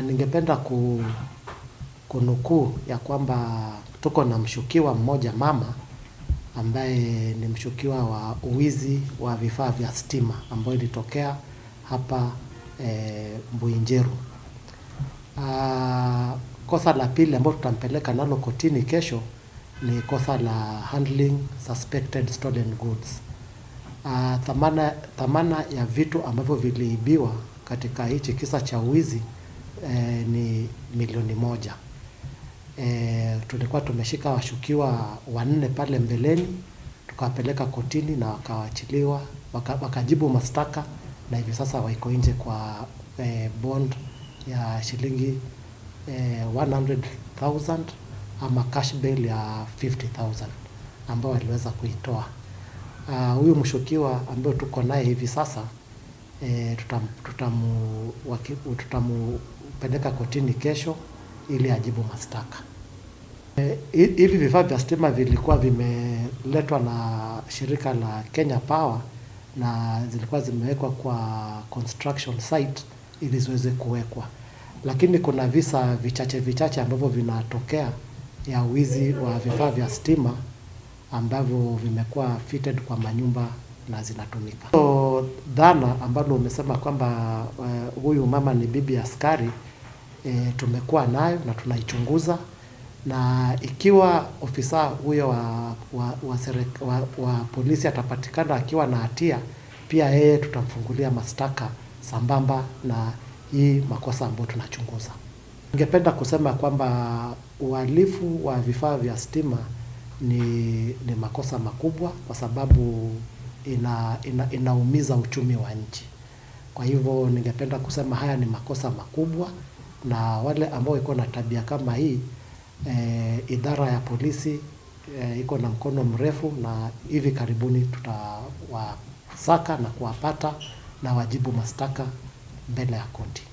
Ningependa kunukuu ya kwamba tuko na mshukiwa mmoja mama ambaye ni mshukiwa wa uwizi wa vifaa vya stima ambayo ilitokea hapa Mbuinjeru. Kosa la pili ambalo tutampeleka nalo kotini kesho ni kosa la handling suspected stolen goods. Thamana ya vitu ambavyo viliibiwa katika hichi kisa cha uwizi ni 1 milioni. Tulikuwa tumeshika washukiwa wanne pale mbeleni, tukawapeleka kotini na wakaachiliwa, wakajibu mashtaka na hivi sasa wako nje kwa bond ya shilingi 100,000 ama cash bail ya 50,000 ambao waliweza kuitoa. Huyu mshukiwa ambaye tuko naye hivi sasa tutamupeleka kotini kesho ili ajibu mashtaka. Hivi vifaa vya stima vilikuwa vimeletwa na shirika la Kenya Power na zilikuwa zimewekwa kwa construction site ili ziweze kuwekwa. Lakini kuna visa vichache vichache ambavyo vinatokea ya wizi wa vifaa vya stima ambavyo vimekuwa fitted kwa manyumba na zinatumika. So, dhana ambalo umesema kwamba huyu mama ni bibi askari, tumekuwa nayo na tunaichunguza, na ikiwa ofisa huyo wa polisi atapatikana akiwa na hatia, pia yeye tutamfungulia mashtaka sambamba na hii makosa ambayo tunachunguza. Ningependa kusema kwamba uhalifu wa vifaa vya stima ni makosa makubwa kwa sababu inaumiza uchumi wa nchi. Kwa hivyo ningependa kusema haya ni makosa makubwa, na wale ambao iko na tabia kama hii, idara ya polisi iko na mkono mrefu, na hivi karibuni tutawasaka na kuwapata na wajibu mashtaka mbele ya koti.